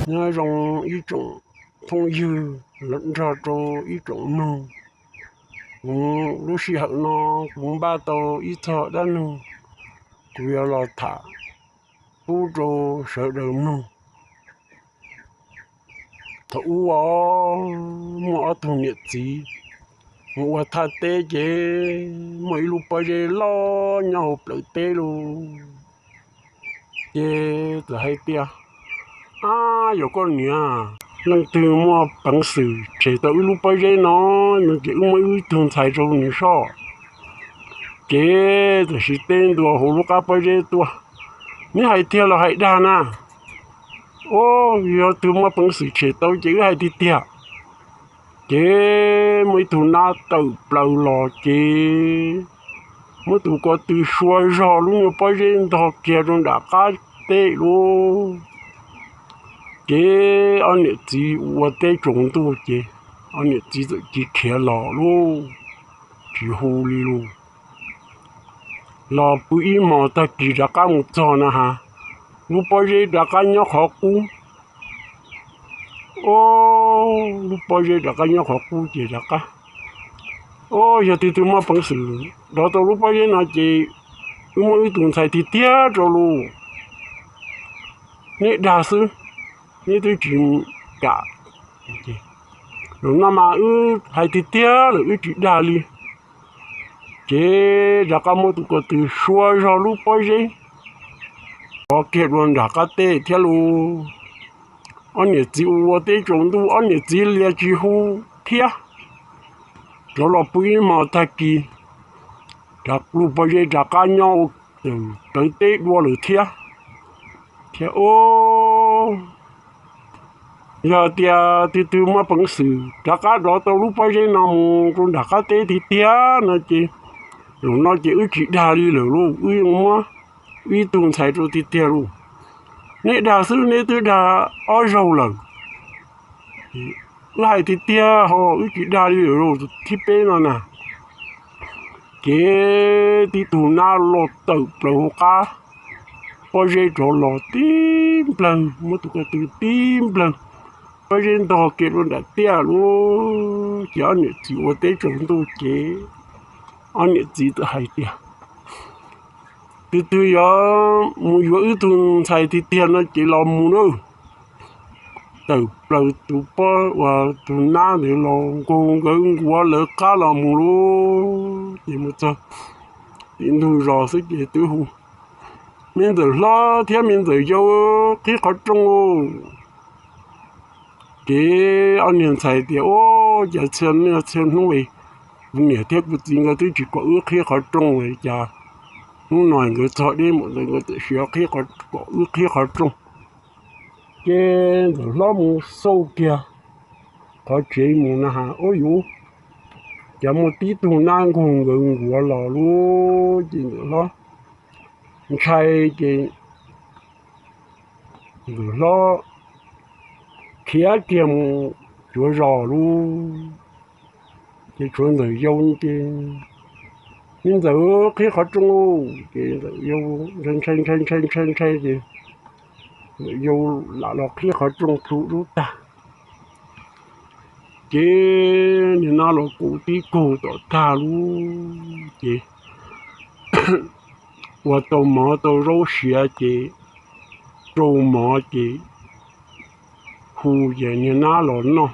Nyob zoo ib tsoom phooj ywg nrog rau ib tsoom mloog. Kuv lub sij hawm no kuv npaj tau ib txog dab neeg kuv yuav los tham pub rau sawv daws mloog. Thaum ub muaj ob tug niam txiv mus ua thaj teb ces muaj ib lub pob zeb loj nyob hauv plawv teb lauj. Ces txawm hais tias, Ab, yog koj niam, leej twg muaj peev xwm tshem tau wb lub pob zeb no? No ces wb muab wb tug ntxhais rau nws soj. Ces txawm siv teb ntua hauv lub qab pob zeb tuaj. Neb hais tiag los hais dag na? Au, yog twg muaj peev xwm tshem tau ces wb hais tiag tiag. Ces muaj ib tug nab tawm plaws los ces muab tus ko tw sua zog lub nyuag pob zeb ntog kiag rau nram qab teb lauj. Ces ob niam txiv ua teb tsaus ntuj ces ob niam txiv txawm cia khiav los lauj, tsis hu li lauj. Los pw ib hmos tag kis rov qab mus txog na has, lub pob zeb rov qab nyob qhov qub. Au, lub pob zeb rov qab nyob qhov qub ces rov qab, Au, yog twg twg muaj peev xwm rov tau lub pob zeb no ces wb muab wb tus ntxhais tiag tiag rau lauj. Neb dag xwb, neb twb tsis kam. Zaum no mas wb hais tiag tiag lawm, wb tsis dag li. Ces rov qab muab tus ko tw sua zog lub pob zeb rov kiag dua nram qab teb thiab lauj. Ob niam txiv ua teb tsaus ntuj ob niam txiv lias tsis hu thiab. Rov los pw ib hmos tag kis, lub pob zeb rov qab nyob ua tawm plawv teb dua lawm thiab. Thiab, Au, yog tias twg twg muaj peev xwm rov qab rov tau lub pob zeb no mus rau nram qab teb tiag tiag no ces zaum no ces wb tsis dag li lawm lauj, wb yuav muab wb ib tug ntxhais rau tiag tiag lauj. Neb dag xwb, neb twb dag ob zaug lawm. Wb hais tiag tiag ho wb tsis dag li lawm lauj, thib peb no na. Ces tib tug nab loj tawm plaws hauv qab pob zeb rov los tib nplawg, muab tus ko tw tib nplawg, pob zeb ntog kiag rau nram tiaj lauj. Ces ob niam txiv ua teb tsaus ntuj ces ob niam txiv txawm hais tias, Twg twg yuav mus yuav wb tug ntxhais tiag tiag no ces los mus nawb. Tawm plaws tus pob uas tus nab ntawd los nkaug nkawd nkuav lawv qab los mus lauj. Ces mus txog tim ntug zos xwb ces twb hu, Me ntxawm hlob thiab me ntxawm yau, qhib qhov rooj. Ces ob niag ntxhais tias, Ua cas txhia niaj txhia hnub kuv niam thiab kuv txiv nkawd twb tsis kom wb qhib qhov rooj li, cas hnub no nkawd txog deb npaum ntawd nkawd tam sim kom wb qhib qhov rooj? Ces ntxawm hlob mus xauj kiag qhov tsev mus na has, ua yuav cas muaj tib tug nab nkaug nkawd nkuav los lauj. Ces ntxawm hlob ntshai ces ntxawm hlob khiav kiag mus tsuav zos lauj. Ces tshuav ntxawm yau ces, Me ntxawm, qhib qhov rooj. Ces ntxawm yau ntshai ntshai ntshai ntshai ntshai ntshai ces ntxawm yau lam los qhib qhov rooj plhu dub tag. Ces niag nab los kaum tib kaug tom tag lauj. Ces ua tau mov tau zaub siav ces rau mov ces hu ces niag nab los noj.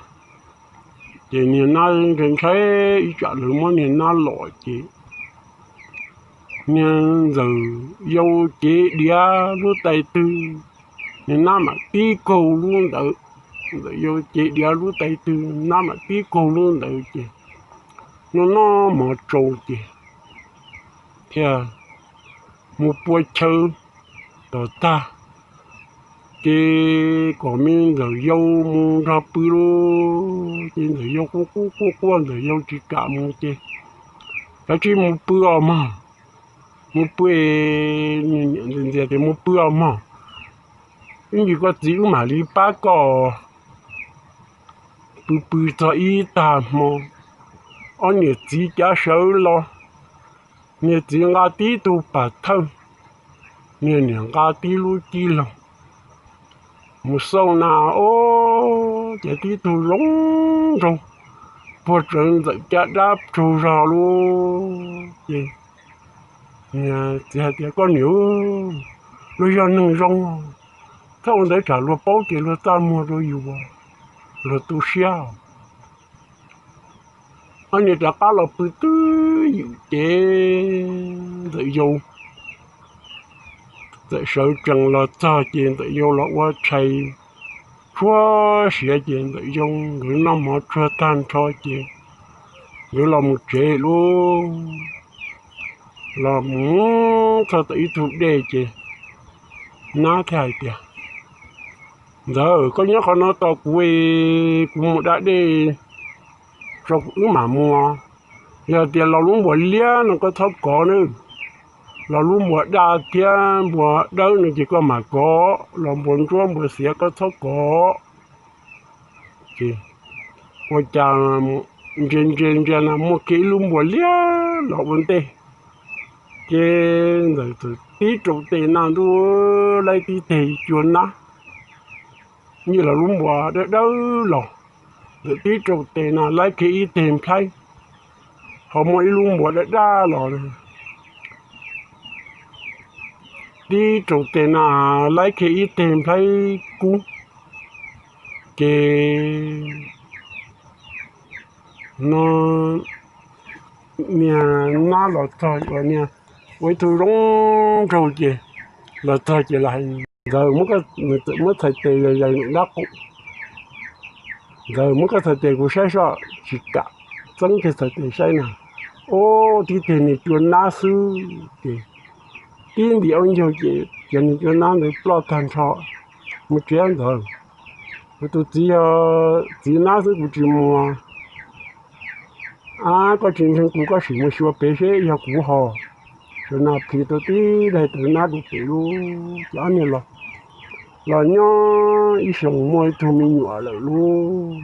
Ces niag nab ntshai ntshai ib tsam lawv muab niag nab lom ces niag ntxawm yau cev diav lub tais twg, niag nab mam tib kaug lub ntawd. Ntxawm yau cev diav lub tais twg, nab mam tib kaug lub ntawd ces noj noj mov tsau ces thiaj mus pua chaw tom tag. Ces kom me ntxawm yau mus nrog pw lauj. Ces ntxawm yau quaj quaj quaj quaj, ntxawm yau tsis kam mus ces, Kav tsij mus pw os mog, mus pw. Niam ntxias tias, Mus pw os mog, ib ntsis koj txiv wb mam li pab koj. Pw pw txog ib tag hmo, ob niam txiv cav sawv los, niag txiv nqa tib tug pas thawj, niag niam nqa tib lub cib loog. mus xauj na, o, ces tib tug zoo nraug puag tsav ntxawm caj dab tsaug zog lub ces txiv hais tias, Koj niam, luag yog neeg zoo, txhob ua ntawd tsam luag paub ces luag txaj muag rau yus, luag tu siab. Ob niag rov qab los pw twb ywm ces ntxawm yau txawm sawv tsees los txog ces ntxawm yau los ua tshais tshuab siav ces ntxawm yau nkawd noj mov tsuag tag nrho ces nkawd los mus tsev lub, los mus txog tom ib tug dej ces nab thiaj hais tias, Ntxawm, koj nyob qhov no tos kuv, kuv mus da dej tso kuv wb mam mus. Yog tias los lub npuas liab no koj txhob kov na, los lub npuas daj thiab npuas dawb no ces koj mam kov, los npuas ntsuab npuas xiav koj txhob kov. Ces ua cas ntsia ntsia ntsia na muaj kiag ib lub npuas liab los ua ntej, ces ntxawm tib rau tes na ntuj, laib tib teg cua nab, nyiaj los lub npuas dawb dawb los, ntxawm tib rau tes na laib kiag ib teg nplhaib, ho muaj ib lub npuas dawb dawb los, tib rau tes na laib kiag ib teg nplhaib kub, ces no niag nab los txog, ua niag ua ib tug zoo nraug ces los txog ces los hais, Ntxawm, muab txhais tes zais zais nram dab qus. Ntxawm, muab koj txhais tes kuv saib soj. Tsis kam, txeeb kiag txhais tes saib na, ua tib teg niag cua nab xwb ces tib ntim ua ncaug ces cov niag cua nab ntawd ploj tag nrho. Mus tsev ntxawm, kuv tus txiv yog txiv nab xwb kuv tsis mus. Ab, koj tsis ntseeg kuv koj sim mus xyuas pem seb yog kuv hos. Ces no plhis tau tib daim tawv nab rau pem lub, ces ob niag los, los nyob ib xyoos muaj ib tug me nyuam lawm lub.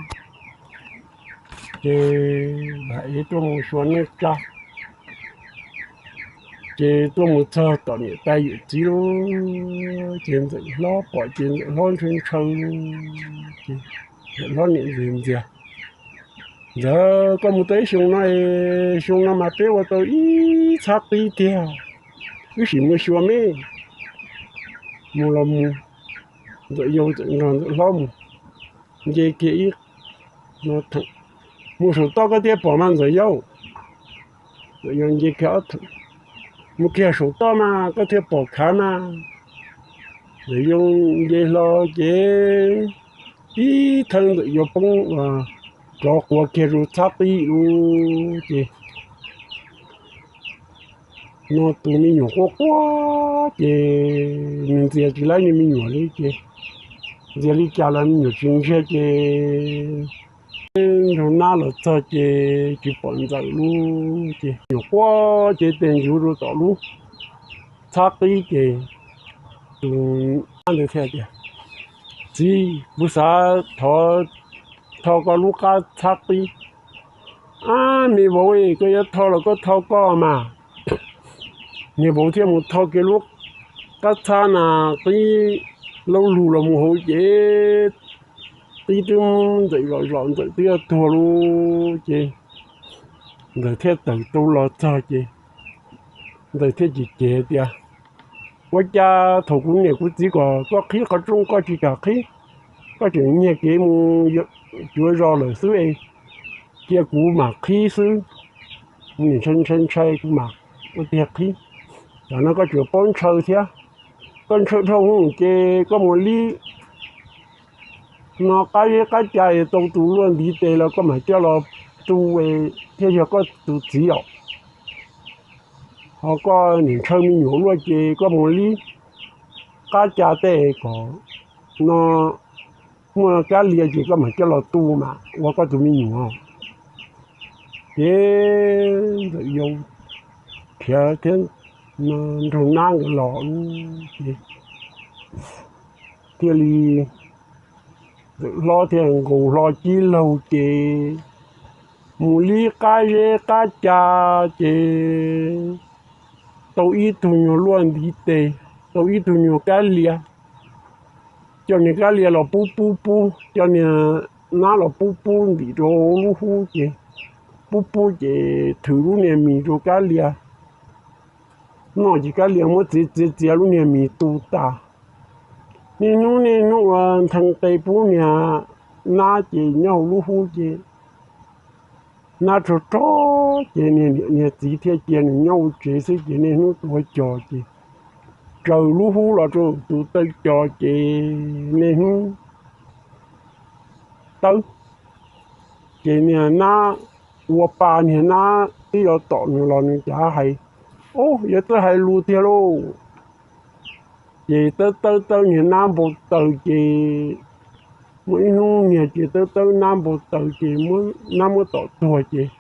Ces mam ev tuaj mus xyuas neej tsa, ces tuaj mus txog tom niam tais yawm txiv lub, ces ntxawm hlob pom ces ntxawm hlob ntshaw ntshaw, ces ntxawm hlob niam ntxias ntxias, Ntxawm, koj mus tau ib xyoos no, xyoo no mas peb ua tau ib txhab qib tiag, wb sim mus xyuas me. Mus los mus, ntxawm yau txawm nrog ntxawm hlob mus, nce kiag ib, mus saum toj koj thiaj pom mas ntxawm yau. Ntxawm yau nce kiag ob, mus kiag saum toj mas koj thiaj pom khav mas. Ntxawm yau nce hlo ces tib thawb ntxawm yau poob, rov quas kiag zus txhab qib lub ces no tus me nyuam quaj quaj ces nws ntxias tsis laib niag me nyuam li ces ntxias li cas los me nyuam tsis ntsiag ces nraug nab los txog ces tsis pom ntxawm lub ces me nyuam quaj ces tes ntsuv rau tom lub txhab qib ces tus nab ntawd thiaj tias, Txiv, kuv xav thov tho koj lub qab txhab qib. Ab, me vauv, koj yuav tho los koj tho koj mas. Niag vauv thiaj mus tho kiag lub qab txhab na, qib laub lug los mus hauv ces qib twb ntxawm zom zom ntxawm twb yuav tuag lub ces ntxawm thiaj tawm tau los txog ces ntxawm thiaj cem cem tias, Ua cas thaum kuv niam kuv txiv kom koj qhib qhov rooj koj tsis kam qhib, koj tseem nyiag kev mus cuav zos lawm xwb es cia kuv mam qhib xwb. Ntshai ntshai ntshai kuv mam ua tiag qhib. Tam no koj tseem paub ntshaw thiab. Koj ntshaw dhau ces koj mus lib no qab zeb qab ca tau tus luaj ntiv tes los koj mam coj los tu thiaj yog koj tus txiv os. Ho koj niam ntshaw me nyuam luaj ces koj mus lib qab ca tej kom no muaj kab lia ces koj mam coj los tu mas ua koj tus me nyuam. Ces ntxawm yau khiav thiab nraug nab nkawd los ces thiaj li ntxawm hlob thiaj nkaus hlo cib laug ces mus lib qab zeb qab ca ces tau ib tug nyuag luaj ntiv tes, tau ib tug nyuag kab lia, coj niag kab lia los pub pub pub, coj niag nab los pub pub ntim rau lub hub ces pub pub ces thwm lub niag mis rau kab lia noj ces kab lia muab txiav txiav txiav lub niag mis tu tas. Niaj hnub niaj hnub ua nthee qe pub niag nab ces nyob hauv lub hub ces nab rog rog ces niag niam niag txiv thiaj cia nws nyob hauv tsev xwb ces niaj hnub tuav cos ces raws lub hub los rau tus taw cos ces niaj hnub tawb. Ces niag nab ua pa niag nab twb yuav tom nws los nws cav hais, Ub, yog txawj hais lus tiag lauj. Ces tawb tawb tawb niag nab npau taws ces muaj ib hnub niag ces tawb tawb nab npau taws ces nab muab tom tuag ces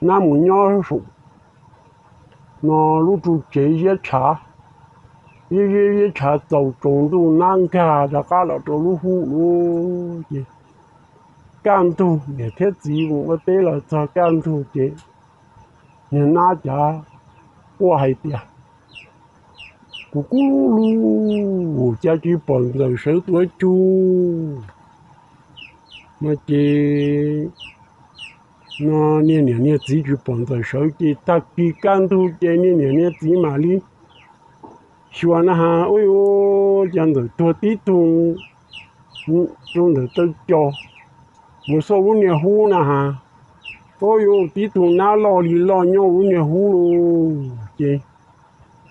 nab mus nyob saum no lub ru tsev ziab tshav, ziab ziab ziab tshav txaus tsaus ntuj nab nkag rov qab los rau lub hub lawm ces kaj ntug niam thiab txiv mus ua teb los txog kaj ntug ces niag nab cav quaj hais tias, Kuv kub lug, cas tsis pom ntxawm sawv tuav cug no ces no niag niam niag txiv tsis pom ntxawm sawv ces tag kis kaj ntug ces niag niam niag txiv mam li xyuas na has, Ub, cas ntxawm tuag tib tug rau ntawm taw cos mus xauj lub niag hub na has. Ub, tib tug nab loj li loj nyob lub niag hub lawm ces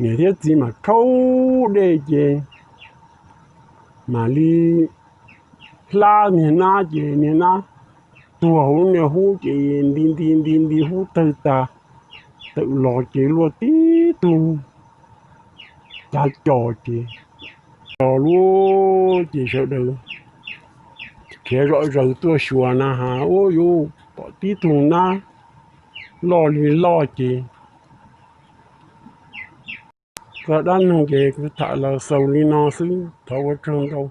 niam thiab txiv mam rhaub dej ces mam li hlab niag nab ces niag nab tuag hauv lub niag hub ces nti nti nti nti hub tawg tas, tawm los ces luaj tib tug cav cos ces los lawm ces sawv daws khiav zom zaws tuaj xyuas na has, Ub, pom tib tug nab loj li loj ces txoj dab neeg ces kuv tham los xaus li no xwb, thov ua tsaug ntau.